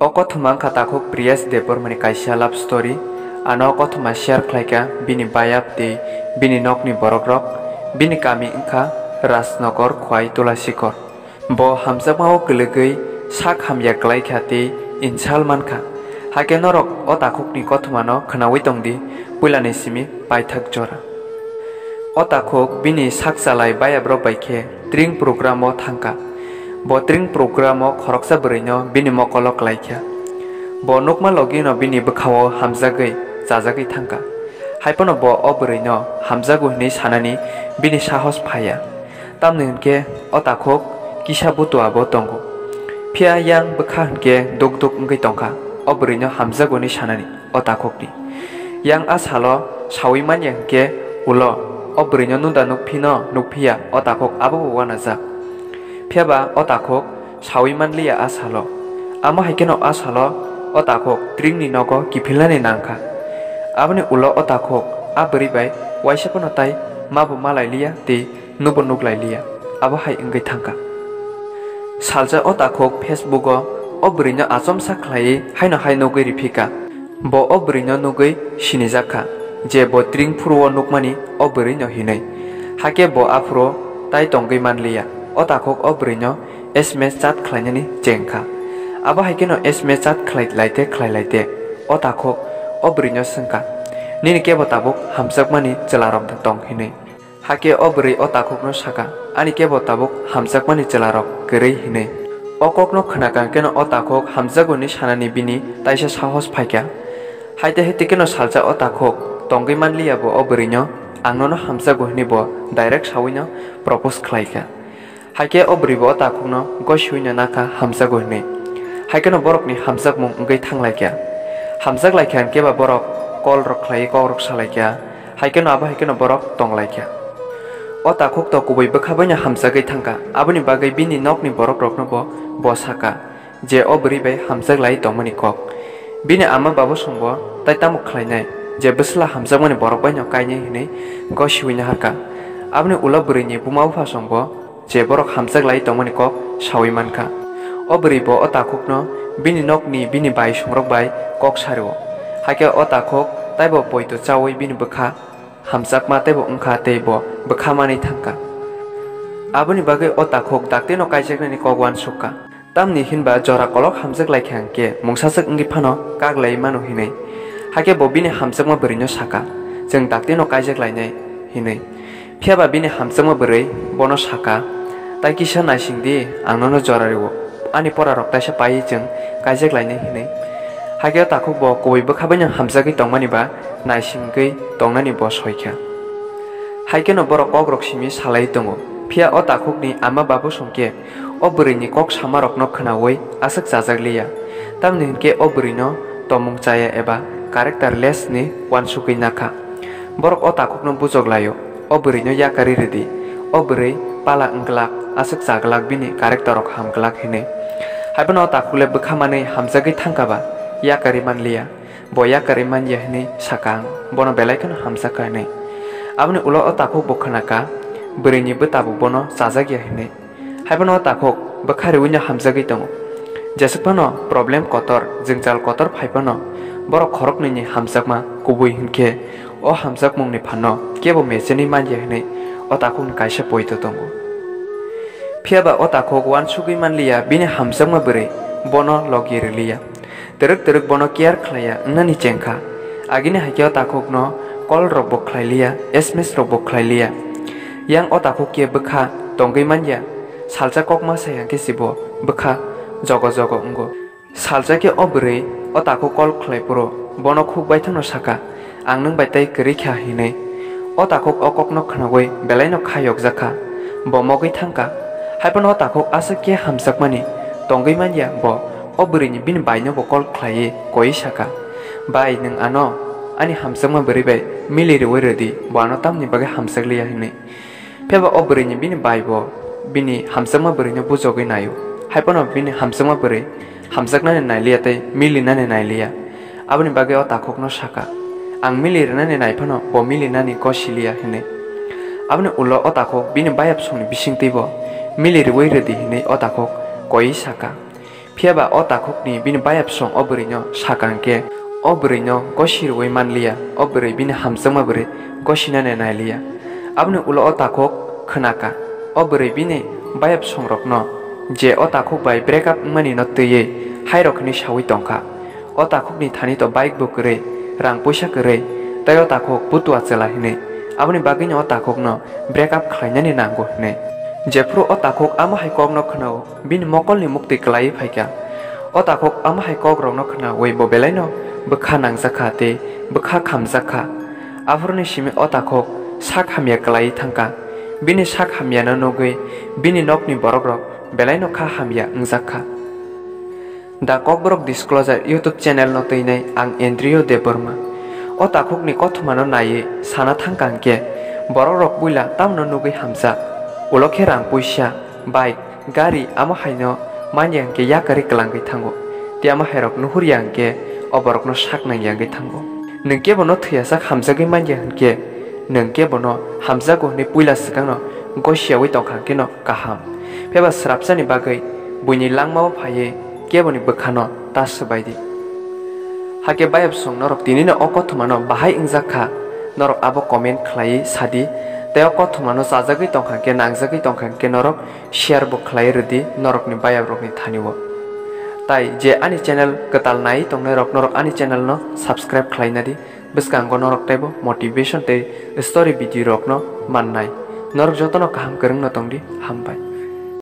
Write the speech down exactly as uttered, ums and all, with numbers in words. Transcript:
O kothoma wngkha takhuk Priyesh Debbarmani kaisa love story. Ano o kothoma share khlaikha bini bayap tei bini nokni borokrok. Bini kami wngkha Rajnagar, Khwai Tulasikor. Bo hamjakmao kwlwgwi sak hamya klaikha tei insult mankha. Hakhe norok o takhukni kothomano khwnawi tongdi, puilani simi paithak jora. O takhuk bini sak chalai bayabrok bai khe tring programo thangkha. Bo tring programo khoroksa bwrwino bini mokolo klaikha. Bo nukma logino bini bwkhao hamjagwi chajagwi thangkha. Haiphano bo o bwrwino hamjago hwnwi sanani bini sahos phaiya. Tamni hwnkhe o takhuk kisa butuabo tongo. Phiya yang bwkha hwnkhe duk duk wngwi tongkha o bwrwino hamjago hwnwi sanani o takhukni. Yang a salo saui manya hwnkhe ulo o bwrwino nuda nukphino nukphiya o takhuk abobo uanajak. Phiyaba o takhuk saui manliya a salo. Amo hai kheno a salo o takhuk tringni nogo kiphilnani nangkha. Aboni ulo o takhuk a bwrwi bai uaisa phano tai mabo malailiya tei nubo nuklailiya, abo hai wngwi thangkha. Salsa o takhuk Facebook-o o bwrwino achomsa khlaiwi haino hai nugwi riphika. Bo o bwrwino nugwi sinijakkha je bo tring phuru-o nukmani o bwrwino hinwi. Hakhe bo aphuru tai tongwi manliya, o takhuk o bwrwino S M S chat khlainani chengkha. Abo hai kheno S M S chat khlai laite khlai laite o takhuk o bwrwino swngkha, "Nini kebo tabuk hamjakmani chwlarok da tong?" hinwi. Hakhe o bwrwi o takhukno saka, "Ani kebo tabuk hamjakmani chwlarok kwrwi," hinwi. O kokno khwnakha hwnkeno o takhuk hamjago hinwi sanani bini taisa sahos phaikha. Haite haite kheno salsa o takhuk tongwi manliya bo o bwrwino, "Ang nono hamjago," hinwi bo direct sawino propose khlaikha. Haikhe o bwrwibo o takhukno gosiwino nakha hamjago hinwi. Haikheno borokni hamjakmung wngwi thanglaikha. Hamjaklaikha hwnkhe ba borok call rok khlaiwi kokrok salaikha. Haikheno abo haikheno borok tonglaikha. O takhuk to kubui bwkha baino hamjagwi thangkha, aboni bagwi bini nokni borokrokno bo, bo sakha je o bwrwi bai hamjaklai tongmani kok. Bini ama babu songbo tai tamo khlainai je bwsla hamjakmani borok baino kainai hinwi gosiwi naharkha. Aboni ulo bwrwini buma bupha songbo je borok hamjaklai tongmani kok sawi mankha. O bwrwi bo o takhukno bini nokni bini bai songrok bai kok sario. Hakhe o takhuk taibo poito chawi bini bwkha hamjakma teibo wngkha tei bo bwkha manwi thangkha. Aboni bagwi o takhuk dakti no kaijaknani kok uansukha. Tamni hinba jora kolok hamjak laikha hwnkhe mungsaswk wngwi phano kak lai mano hinwi. Hakhe bo bini hamjakma bwrwino sakha, "Chwng dakti no kaijak lainai," hinwi. Phiyaba bini hamjakma bwrwi bono sakha, "Tai kisa naising di, ang nono jora rwo. Ani pora rok taisa paiwi chwng kaijak lainai," hinwi. Hakhe o takhuk bo kubui bwkha baino hamjagwi tongmani ba naisingwi tongnani bo soikha. Haikheno borok kokrok simi salai tongo, phiya o takhukni ama babu songkhe o bwrwini kok samarokno khwnaui aswk chajak liya. Tamni hwnkhe o bwrwino tomung chaya eba characterless ni uansugwi nakha. Borok o takhukno bujok laio, o bwrwino yakarwi rwdi. O bwrwi pala wngglak, aswk chaglak, bini character rok hamglak hinwi. Haiphano o takhuk le bwkha manwi hamjagwi thangkha ba yakarwi manliya. Bo yakarwi manya hinwi sakha ang, bono belai kheno hamjakha hinwi. Aboni ulo o takhuk bo khwnakha, bwrwini bwta bo bono chajakya hinwi. Haiphano o takhuk bwkha riwino hamjagwi tongo. Jeswk phano problem kotor, jwngjal kotor phai phano borok khoroknwini hamjakma kubui hinkhe o hamjakmungni phano kebo mechenwi manya hinwi o takhukni kaisa poito tongo. Phiyaba o takhuk uansugwi manliya bini hamjakma bwrwi bono logi rwliya. Twrwk twrwk bono care khlaiya wngnani chengkha. Agini haikhe o takhukno call rokbo khlailiya, S M S rokbo khlailiya. Yang o takhuk khe bwkha tongwi manya, salsa kokma sai hwnkhe se bo bwkha jogo jogo wngo. Salsa khe o bwrwi o takhuk call khlai phuru bono khuk baithangno sakha, "Ang nwng bai tei kwrwi kha," hinwi. O takhuk o kokno khnaui belaino kha yokjak kha, bo mogwi thang kha. Haiphano o takhuk aswk khe hamjakmani tongwi manya, bo o bwrwini bini baino bo call khlaiwi koiwi sakha, "Bai, nwng ano ani hamjakma bwrwi bai mili rwui rwdi, bo ano tamni bagwi hamjak liya," hinwi. Phiyaba o bwrwini bini bai bo bini hamjakma bwrwino bujogwi naio. Haiphano bini hamjakma bwrwi hamjaknani nailiya tei milinani nailiya. Aboni bagwi o takhukno sakha, "Ang mili rwnani nai phano bo milinani gosiliya," hinwi. Aboni ulo o takhuk bini bayapsongni bisingtwibo, "Mili rwui rwdi," hinwi o takhuk koiwi sakha. Phiya ba o takhukni bini bayapsong o bwrwino sakang khe, o bwrwino gosi rwui man liya, o bwrwi bini hamjakma bwrwi gosinani nai liya. Aboni ulo o takhuk khna kha, o bwrwi bini bayapsongrokno je o takhuk bai break up wngmanino twiwi hairok hwnwi saui tong kha. O takhukni thani to bike bo kwrwi, rang puisa kwrwi, tei o takhuk butua chwla hwnwi. Aboni bagwino o takhukno break up khlainani nango hwnwi. Jephru o takhuk amo hai kokno khna-o, bini mokolni muktwi kwlaiwi phai kha. O takhuk amo hai kokrokno khnaui bo belaino bwkha nangjak kha tei bwkha khamjak kha. Aphuruni simi o takhuk sak hamya kwlaiwi thang kha. Bini sak hamyano nugwi bini nokni borokrok belaino kha hamya wngjak kha. The Kokborok Disclosure YouTube channel no twinai ang Andrew Debbarma. O takhukni kothomano naiwi sana thangkha hwnkhe, borokrok puila tamno nugwi hamjak. Ulo khe rang puisa, bike, gari amo haino manya hwnkhe yakarwi kwlangwi thango. Tei amo hairok nuhurya hwnkhe o borokno sak nangya wngwi thango. Nwng kebono thwiyasak hamjagwi manya hwnkhe, nwng kebono hamjago hwnwi puila swkangno gosiyaui tongkha hwnkhe no kaham. Pheba srapsani bagwi buini langmao phaiwi keboni bwkhano ta swbai di. Hakhe bayapsong norok tinino o kothomano bahai wngjak kha, norok abo comment khlaiwi sa di, tei o kothomano chajagwi tongkha hwnkhe, nangjagwi tongkha hwnkhe norok share bo khlaiwi rw di norokni bayaprokni thani-o. Tai je ani channel kwtal naiwi tongnairok norok ani channel no subscribe khlaina di, bwskango norok teibo motivation tei story video rokno mannai. Norok jotono kaham kwrwngno tong di, hambai.